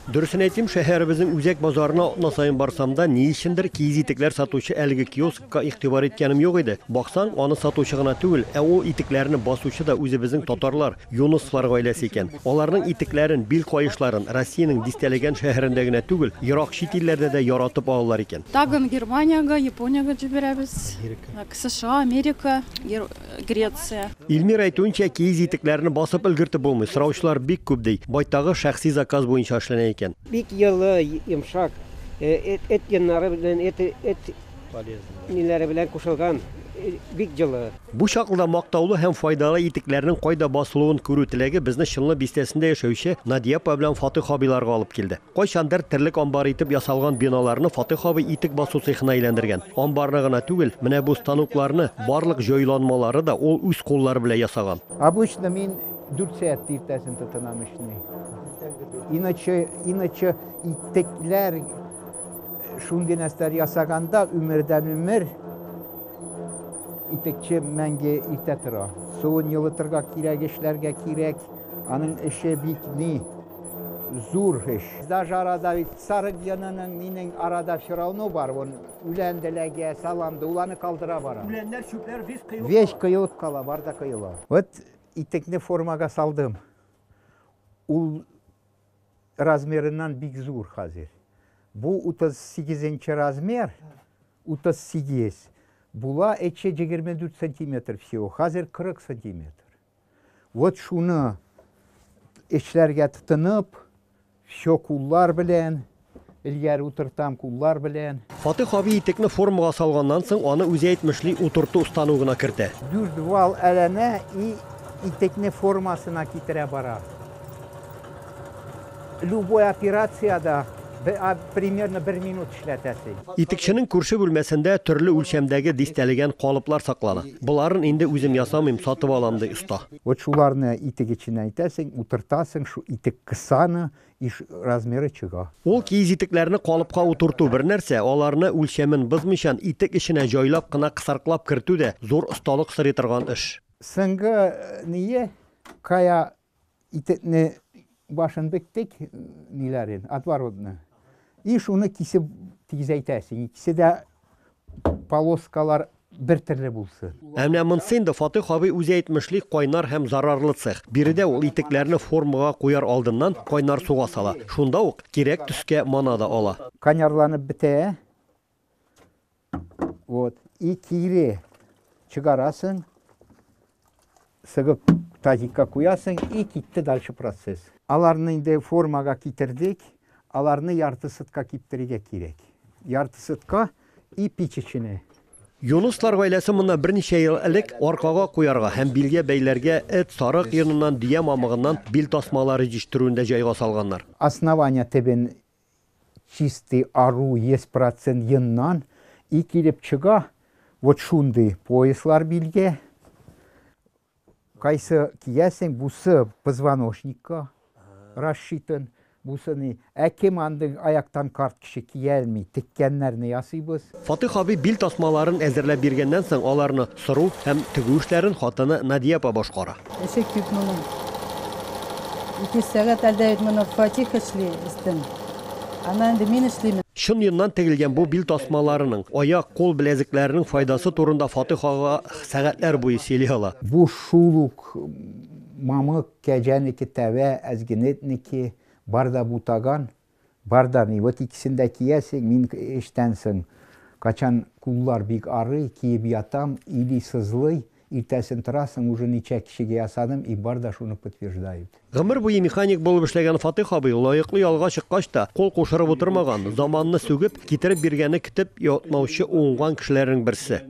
Дөресен әйтим, шәһәребезнең үзәк базарына атна саен барсам да, ни өчендер киез итекләр сатучы әлеге киоскка игътибар иткәнем юк иде. Баксаң, аны сатучы гына түгел, ә ул итекләрне басучы да үзебезнең татарлар, Юнысовлар гаиләсе икән. Аларның итекләрен, бил каешларын Россиянең дистәләгән шәһәрендә генә түгел, ерак чит илләрдә дә яратып алалар икән. Тагын Германиягә, Япониягә җибәрәбез. США, Америка, Греция. Илмир әйтүенчә, киез итекләрне басып өлгертеп булмый, сораучылар бик күп, ди. Байтагы шәхси заказ буенча эшләнә икән. Бик елы, йомшак, эт йоннары белән, эт ниләре белән кушылган, бик җылы. Бу чаклы да мактаулы һәм файдалы итекләрнең кайда басылуын күрү теләге безне Чынлы бистәсендә яшәүче Надия апа белән Фатыйх абыйларга алып килде. Кайчандыр терлек амбары итеп ясалган биналарны Фатыйх абый итек басу цехына әйләндергән. Амбарны гына түгел, менә бу станокларны, барлык җайланмалары да ул үз куллары белән ясаган. Обычно мин дүрт сәгать иртәсен тотынам эшне. Иначе, иначе итекләр шундый нәрсәләр ясаганда өмердән өмер итекче мәңге иртә тора. Суын елытырга кирәк, эшләргә кирәк. Аның эше бик ни зур эш. Даже арада бит сарык йонының нинең арада все равно бар. Он үлән дә салам да, ул аны калдыра бара. Үләннәр, чүпләр весь коелып. Весь коелып кала, бар да коела. Вот итекне формага салдым. Ул размерыннан бик зур хәзер. Бу 38 размер, 38. Була эче 24 сантиметр всего, хәзер 40 сантиметр. Вот шуны эшләргә тотынып, все куллар белән, элгәре утыртам куллар белән. Фатыйх абый итекне формага салганнан соң, аны үзе әйтмешли утырту станогына кертә. Дүрт вал әйләнә и итекне формасына китерә бара. Любой операцияда примерно бер минут эшләтәсең. Итекченең күрше бүлмәсендә төрле үлчәмдәге дистәләгән калыплар саклана. Боларын инде үзем ясамыйм, сатып алам, ди оста. Вот шуларны итек эченә итәсең, утыртасың, шу итек кысаны, и размеры чыга. Ул киез итекләрне калыпка утырту бер нәрсә, аларны үлчәмен бозмыйчан итек эченә җайлап кына кысарклап кертү дә зур осталык сорый торган эш. Соңгы ние, кая итекне башын бөктек, ниләрен, отворотны. И шуны кисеп тигезәйтәсең. Икесе дә полоскалар бер төрле булсын. Ә менә монысы инде Фатыйх абый үзе әйтмешли кайнар һәм зарарлы цех. Биредә ул итекләрне формага куяр алдыннан кайнар суга сала. Шунда ук кирәк төскә мана да ала. Кайнарланып бетә. Вот. И кире чыгарасың, сыгып тазикка куясың и китте дальше процесс. Аларны инде формага китердек, аларны ярты сутка киптерергә кирәк. Ярты сутка и пич эченә. Юныслар гаиләсе моннан берничә ел элек аркага куярга һәм билгә бәйләргә эт, сарык йоныннан, дөя мамыгыннан бил тасмалары җитештерүен дә җайга салганнар. Основание төбен чистый ару 100% йоннан и килеп чыга вот шундый пояслар билгә. Кайсы киясең, бусы позвоночникка рассчитан, бусы ни. Ә кем андый аяктан карт кеше киялми, теккәннәрне ясыйбыз. Фатыйх абый бил тасмаларын әзерләп биргәннән соң аларны сыру һәм тегү эшләрен хатыны Надия апа башкара. Эше күп моның. 2 сәгать әлдә бит моны Фатих эшли өстен. Ана инде мин эшлимен. Чын йоннан тегелгән бу бил тасмаларының, аяк, кул беләзекләренең файдасы турында Фатыйх ага сәгатьләр буе сөйли ала. Бу шул ук мамык, кәҗәнеке, тәвә, әзгенетнеке, бар да бутаган, бар да ни. Вот икесен дә киясең, мин эштән соң качан куллар бик арый, киеп ятам, или сызлый, иртәсен торасың, уже ничә кешегә ясадым, и бар да шуны подтверждают. Гомер буе механик булып эшләгән Фатыйх абый лаеклы ялга чыккач та кул кушырып утырмаган, заманны сүгеп, китереп биргәнне көтеп ятмаучы уңган кешеләрнең берсе.